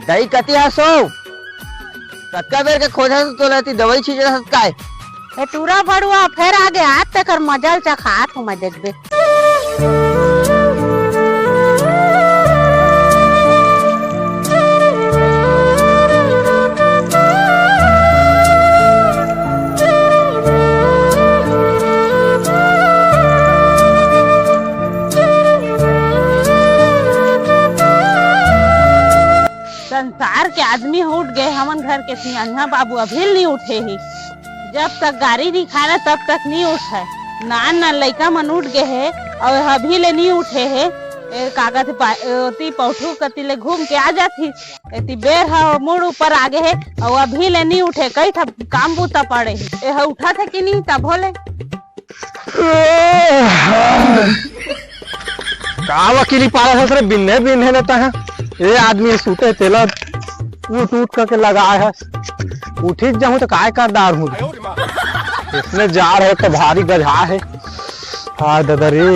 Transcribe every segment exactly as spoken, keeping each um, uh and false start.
दई कति हस ओ? कतका बेर के खोजत हस तोला, एती दवई छींचत हस काय? ए टूरा भड़ुआ, फेर आगे आत तेकर मजा ल चखात हूँ मैं, देखबे। संसार के आदमी ह उठ गे, हमन घर के सियंझा बाबू अभी ले नी उठे ही। जब तक गारी नी खाना तब तक नी उठे। नान नान लइका मन उठ गे हे, अउ अभी ले नी उठे हे। ए, का कथे पा-, ओती पौठू कति ले घूम के आ जात ही। एती बेर ह मुड़ ऊपर आ गे हे, अउ अभी ले नी उठे, कई ठा काम बूता पड़े हे। ए ह उठत हे कि नी, तभो ले। का वकीली पाला हस रे, बिन्हे बिन्हे ने तह। ए आदमी सुते तेला उठ उठ करके लगाए हस। उठिच जाहूं त काय कर डारहूं। इसने जाड़ हे त भारी गजा हे। हाय ददा रे।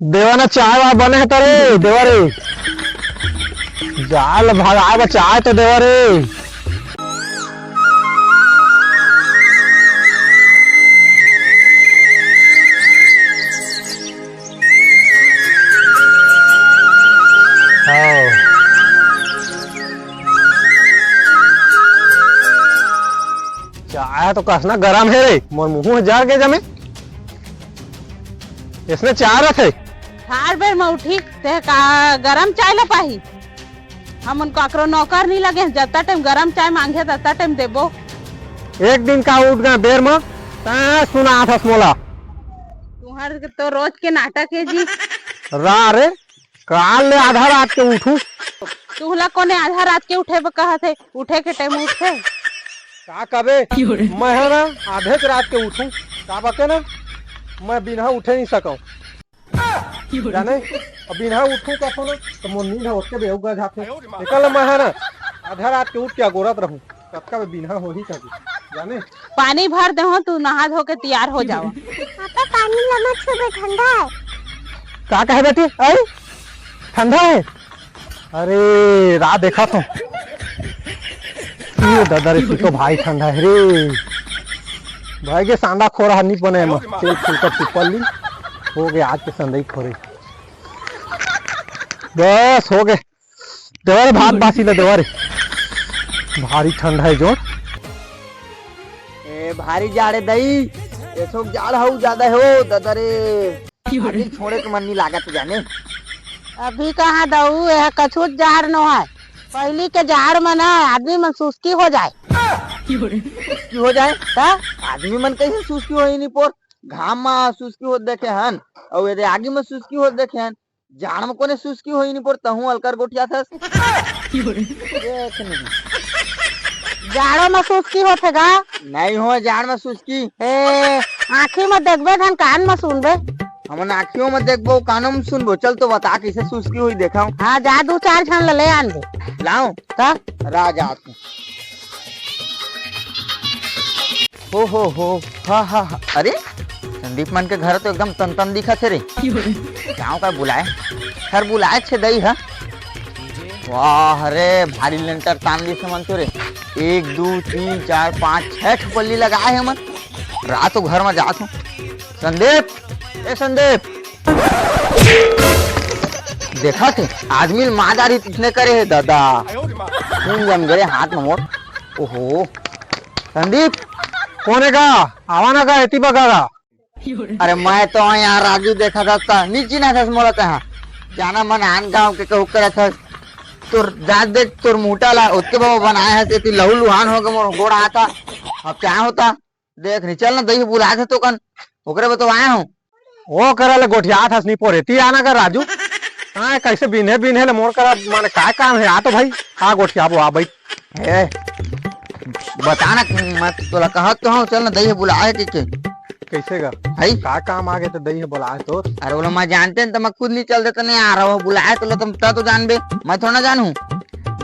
देवा ना चाय वाय बने हे त रे, देवा रे। जाल भगाए बा चाय तो देवा रे। हाँ। चाय तो कसना गरम हे रे, मोर मुंह ह जर गे जमे। इसने चाय रथे। हर बेर म उठी, ते का गरम चाय ल पाही? हमन काकरो नौकर नी लगे, जत्ता टाइम गरम चाय मांगे, तत्ता टाइम देबो। एक दिन का उठ गे बेर म, तैं सुनात हस मोला। तुहर तो रोज के नाटक हे जी। रा रे, काल ले आधा रात के उठू। तुहला कोने आधा रात के उठे बर कहत हे? उठे के टाइम उठे। का कबे? मैं ह ना आधेच रात के उठू, का बके ना, मैं बिना उठे नी सकंव। जाने, अब बिना उठू कथो ना, त मोर नींद ह ओतके बेउ गजाथे। एकर ले मैं ह ना आधा रात के उठ के अगोरत रहूं, कतका बे बिना होही कभी, जाने। पानी भर देहूं, तू नहा धो के तैयार हो जावा। पापा, पानी ला मत छूबे, ठंडा हे। का कहे बेटी? अरे, ठंडा हे? अरे, रा देखत हंव। ए ददा रे, सुतो भारी ठंडा हे रे। भाई के सांडा खोरा ह नी बने म। तेल फुलका पिपल ली। हो गे आज के संदई खोरे। बस, हो गे। देवा रे भात बासी ल देवा रे। भारी ठंडा हे जोर। ए, भारी जाड़ हे दई। ए, सोक जाड़ हऊ जादा हे ओ, ददा रे। अभी छोड़े के मन नी लागत जाने। अभी कहाँ दऊ, एह कछुत जाड़ नोहय। पहिली के जाड़ म ना आदमी मन सुस्ती हो जाय। सुस्ती हो जाय? त? आदमी मन कइसे सुस्ती होही नी पोर? घाम म सुस्ती होत देखे हन, अउ एदे आगी म सुस्ती होत देखे हन। जाड़ म कोने सुस्ती होही नी पोर, तहूं अलकर गोठियाथस। देख नहीं। जाड़ो म सुस्ती होथे गा? नहीं हो जाड़ म सुस्ती। ए, आँखी म देखबे धन कान म सुनबे। हमन आँखियों म देखबो, कानों म सुनबो। चल तो बता कइसे सुस्ती होही देखव। हाँ, जा दू चार झन ल ले आन दे। लाओ। त? रा जात हूँ। हो, हो, हो, हा, हा, हा। अरे, संदीप मन के घर तो एकदम तन तन दिखत हे रे। गाँव का बुलाए, हर बुलाए छे दई ह। वाह रे, भारी लेंटर तान दिस मन तो रे। एक, दू, तीन, चार, पाँच, छह ठो पल्ली लगाए हे मन। रात तो घर में जात हूँ। संदीप, ए संदीप, देखत हे, आदमी ल मार डारही तइसने करे हे दादा। खून जम गे रे हाथ में मोर। ओहो, संदीप, कोन हे गा? आवा ना गा, एती बगा गा। अरे मैं तो यार राजू देखत हस त नी चिन्हत हस मोला तैं हा। जाना मन आन गाँव के कहू करत हस। तोर जात देख तोर मुटा ला ओतके बबा बनाए हस, एती लहू लुहान हो गे मोर गोड़ हाथ हा। अब का होता? देख नी, चल ना, दई बुलात हे तोकन, ओकरे बर तो आए हूँ। ओ करा ले गोठियात हस नी पोर, एती आना कर राजू। हाँ, कइसे बिन्हे बिन्हे ले मोर करा, माने काय काम हे? आ तो भाई, आ गोठियाबो, आ भाई। ए, बता ना, मैं तोला कहत तो हूँ, चल ना, दई बुलाए के, के। कइसे गा? हई? का काम आ गे त दई बुलाए तो? अरे बोला, मैं जानते हैं तो मैं खुद नहीं चल देता, नहीं आ रहा हूँ, बुलाए तो ले, तुम तो जानबे, मैं थोड़ा ना जानू।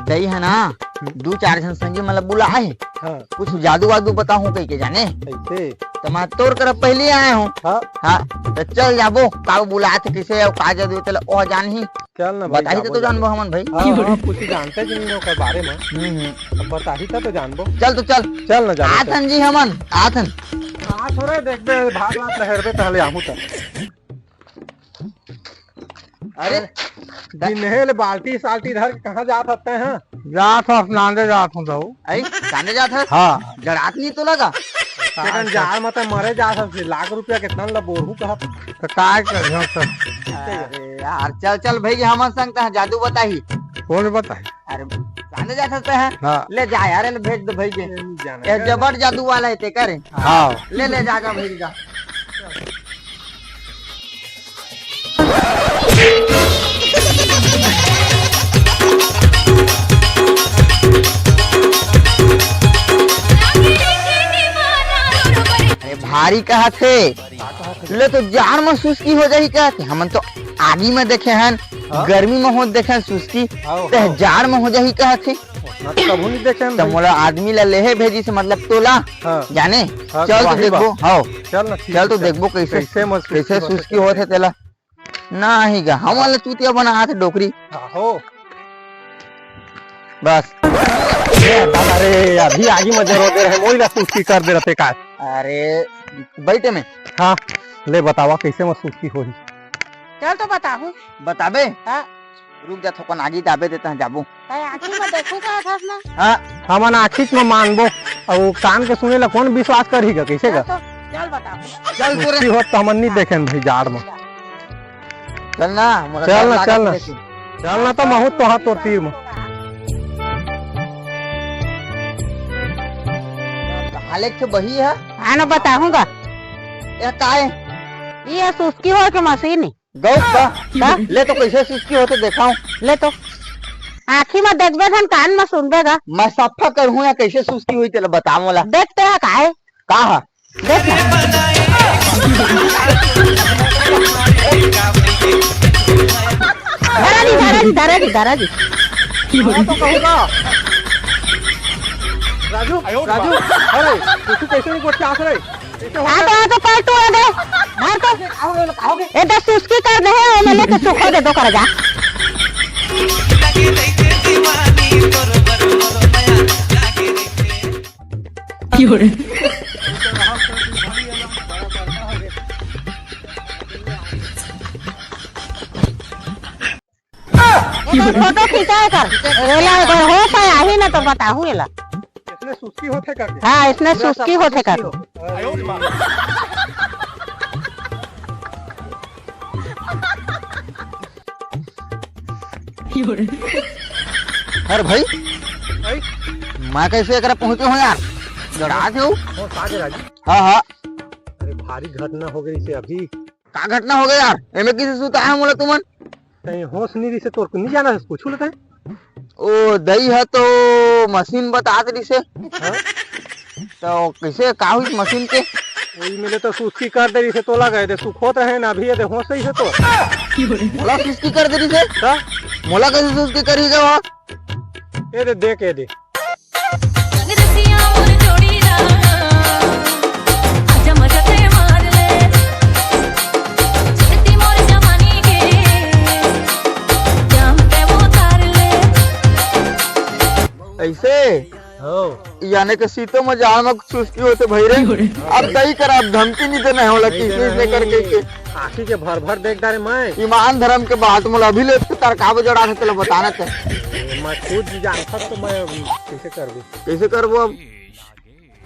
दई हे ना, हम्म। दू चार झन संगी मन ला बुलाए हे। हाँ। कुछ जादू वादू बताहूँ कहिके जाने। कैसे? त मैं तोर करा पहिली आए हूँ। हाँ। हाँ, त चल जाबो, का बुलात हे, कइसे अउ का जादू हे, तेला ओ जानही। चल ना भाई, बताही त जाबो, तो जानबो जाबो। हमन भाई। हाँ, हाँ, कुछ जानते कि नहीं ओकर बारे में। हम्म, हम्म। अब बताही त तो जानबो। चल तो चल। चल ना, जाबो, आथन चल। जी हमन, आथन। हाँ, थोड़ा देख बे, भाग लात लहर बे, पहले आहू त। अरे, दिनहे ले बाल्टी साल्टी धर के कहाँ जात हते हैं? जात हस, नांदे जात हूँ दाऊ। आई, कांदे जात हस? हाँ। जड़ात नहीं तो लगा? तेकन जाड़ मत मरे जात हस, लाख रुपया कितना ल बोरहू कहत। तो काय कर हम सब? अरे यार, चल, चल भाई, हमन संग तहाँ जादू बताही। कौन बताही? अरे, कांदे जात हस तहाँ? हाँ। ले जा यार, ले भेज दो भाई के। ये नहीं जाना ये है। जबर जादू वाला है ते करे। हाँ। ले, ले जा, जा भाई जा। अरे भारी कहत हे, ले तो जाड़ में सुस्ती हो जाही कहत हे, हमन तो आगी में देखे हन, हाँ? गर्मी में होत देखे हन सुस्ती, हाँ, ते हाँ। जाड़ में हो जाही कहत हे। ओतना तो कभू नहीं देखे हम त भाई। मोला आदमी ला लेहे भेजिस, मतलब तोला। हाँ। जाने? हाँ, चल तो वही देखबो, बात। हाँ। चल ना, ठीक चल है, तो चल। देखबो कैसे, कैसे मजबूती कैसे होत सुस्ती है। होत हे तेला। नहीं गा, हमन ला चूतिया बनात हे डोकरी। हाँ, हो। बस। ए, दादा रे, अभी आगी में जरो दे रहे, मोही ला सुस्ती कर दे रहते का। अरे, बैठे में। हाँ, ले बतावा कैसे में सुस्ती होही। चल तो बताहूँ। बताबे? हाँ। रुक जा, थोकन आगी दाबे दे, तहाँ जाबो। तैं आँखी में देखू का हस ना? हाँ। हमन आँखी में मानबो, अउ कान के सुने ला कौन विश्वास करही गा, कैसे गा? चल तो, चल बताहूँ। चल तोरे। सुस्ती होत तो हमन नहीं देखेन भाई जाड़ में। चल ना, मोला चल डर ना, लागत चल ना। लेकिन। चल ना तो महूँ तो हाथ तोर तीर में। कहाँ ले के बही है? हाँ ना, बताहूँ गा। ये का है? ये सुस्की होए के मशीन है। गौ का? का? ले तो कैसे सुस्की होथे देखाओ। ले तो। आँखी में देखबे धन कान में सुनबे गा। मैं सफा करहूँ या कैसे सुस्की होही तेला बता मोला। देखते हैं का है? का है? देख ना। धरा जी, धरा जी, धरा जी, धरा जी। हाँ, तो कहूँगा। राजू, राजू, अरे, तू कैसे नहीं गोठियात रे? हाँ, तो, हाँ, तो कर तू, ए दे। मार तो। ए दे, सुस्की कर दे, एमएलए के सुखो दे दो कर जा। एकर फोटो खींचा एकर। एला एकर होश है, आही ना तो बताहूँ एला। इसने सुस्ती होथे करके। हाँ, इसने पूरा सुस्ती सब होथे सुस्ती करके। हो। अरे भाई, भाई? मैं कैसे एकरा पहुँचे हूँ यार? जड़ा थे हो? हो, साथ है राजू। हाँ, हाँ। अरे भारी घटना हो गई से अभी। का घटना हो गया यार? एमे किसे सुता है मोला तुमन? तैं होश नहीं रही से तोर को नहीं जाना है, पूछू लेते हैं। ओ, दई ह तो मशीन बतात रहिसे। हाँ? तो कैसे का हुई मशीन के? वही मिले तो सुस्ती कर दे रहिसे, तोला गए दे सुखोत रहे ना, अभी ये दे होश रहिसे तो। मोला सुस्ती कर दे रहिसे? का? मोला कैसे सुस्ती कर ही गवा? ये दे, देख ये दे। रसिया मोर जोड़ी ला, आजा मजा ते मार ले। छेती मोर जवानी के, जाम ते वो तार ले। ऐसे? हो। याने के सीतो में जान में सुस्ती होते भाई रे। अब दई कर, अब धमकी नहीं देना है, होला कि नहीं इसने, देना इसने है। करके के। आँखी के भर भर देख डारे मैं। ईमान धर्म के बात मोला अभी ले तरकाब जड़ा से तेला बताना ते। मैं खुद जानता तो मैं कैसे कर दूँ? कैसे करबो अब?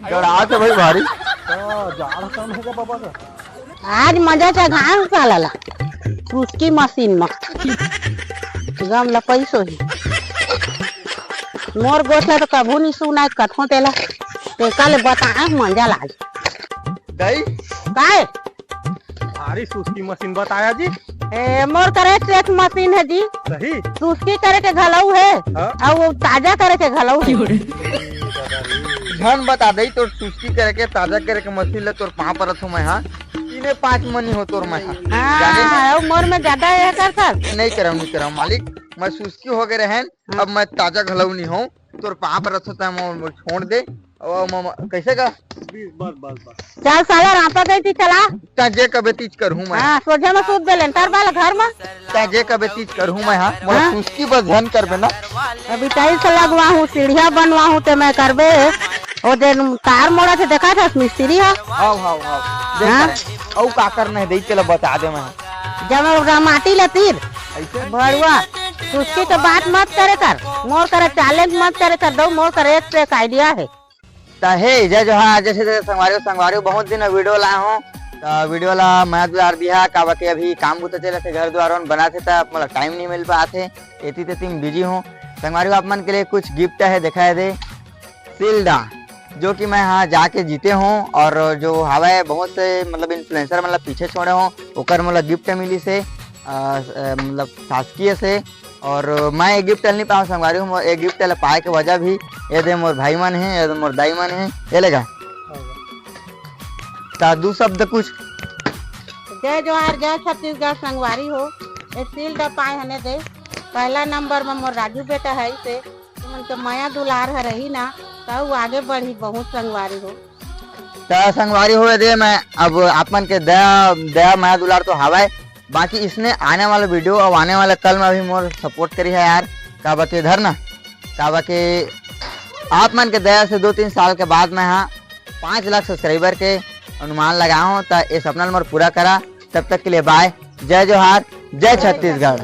जड़ा से भाई भारी। हाँ, जाड़ा कम है क्या बाबा का? आज मजा चघान साला ला। उसकी मशीन में। गम ला पैसो ही। मोर गोठ ला तो कभू नहीं सुनाय कथों तेला। ते कल बताए मजा लाग। दई? काय? भारी सुस्की मशीन बताया जी। ए, मोर करे एक मशीन है जी। सही? सुस्की करे के घलऊ है, हाँ। अउ वो ताजा करे के घलऊ है। झन बता दई, तोर सुस्की करे के, ताजा करे के मशीन ले तोर पाँव परत हूँ मैं, हाँ? ये पाँच मनी हो तोर मैं हा। हाँ, जाने ना? अब मोर में ज्यादा ये कर कर। नहीं करम, नहीं करम मालिक, मैं सुस्ती हो गए रहन, हाँ। अब मैं ताजा घलऊ नहीं हूँ, तोर पाप रखो त मोर छोड़ दे। अब मैं कैसे का? बस, बस, बस। चल साला, रापा गई थी, चला। ता जे कबे तीज करहूँ मैं। हाँ, सोझे में सूत दे लेन, तार बाल घर में। ता जे कबे तीज करहूँ मैं, हाँ, मोला हाँ। सुस्ती बस झन करबे ना। अभी टाइल्स लगवा हूँ, सीढ़िया बनवा हूँ, ते मैं करबे। ओ जे तार मोड़ा से देखा था मिस्त्री हा। हाव, हाव, हाव। देख हाँ। रहे। अउ का करना है, देख के ला बता दे मैं। जब ओकरा माटी ले तीर, ऐसे? बड़ुआ, सुस्ती के बात मत करे कर, मोर करे चैलेंज मत करे कर, दो मोर करे एक से एक आइडिया है। त हे, जय जोहार, जय छत्तीसगढ़ संगवारी हो, संगवारी हो, बहुत दिन वीडियो ला हूँ, त वीडियो ला मया दुलार दिहा, काबर के अभी काम बुता चले थे, घर दुआर मन बना थे, त मोला टाइम नहीं मिल पात हे, एती तेती में बिजी हूँ। संगवारी हो, आप मन के लिए कुछ गिफ्ट है, दिखाई दे, सील्डा, जो कि मैं यहाँ जाके जीते हूँ और जो हवा है, बहुत से मतलब इन्फ्लुएंसर मतलब पीछे छोड़े हूँ, ओकर मोला गिफ्ट मिली से, अ, अ, मतलब शासकीय से। और मैं ये गिफ्ट नहीं पाऊँ संगवारी हूँ, ये गिफ्ट ला पाए के वजह भी ये दे मोर भाई मन है, ये दे मोर दाई मन है, ये लेगा। ता दू शब्द कुछ। जय जोहार, जय छत्तीसगढ़ संगवारी हो। ये सील्डा पाए हने दे, पहला नंबर में मोर राजू बेटा है, इसे तुमन के मया दुलार ह रही ना, त उ आगे बढ़ी बहुत संगवारी हो। त संगवारी हो दे, मैं अब आप मन के दया, दया मया दुलार तो हवाए, बाकी इसने आने वाला वीडियो और आने वाला कल में भी मोर सपोर्ट करी है यार, काबर के धरना, काबर के आप मन के दया से दो तीन साल के बाद मैं हाँ पाँच लाख सब्सक्राइबर के अनुमान लगा हूँ, त ये सपना ल मोर पूरा करा। तब तक के लिए बाय, जय जोहार, जय छत्तीसगढ़।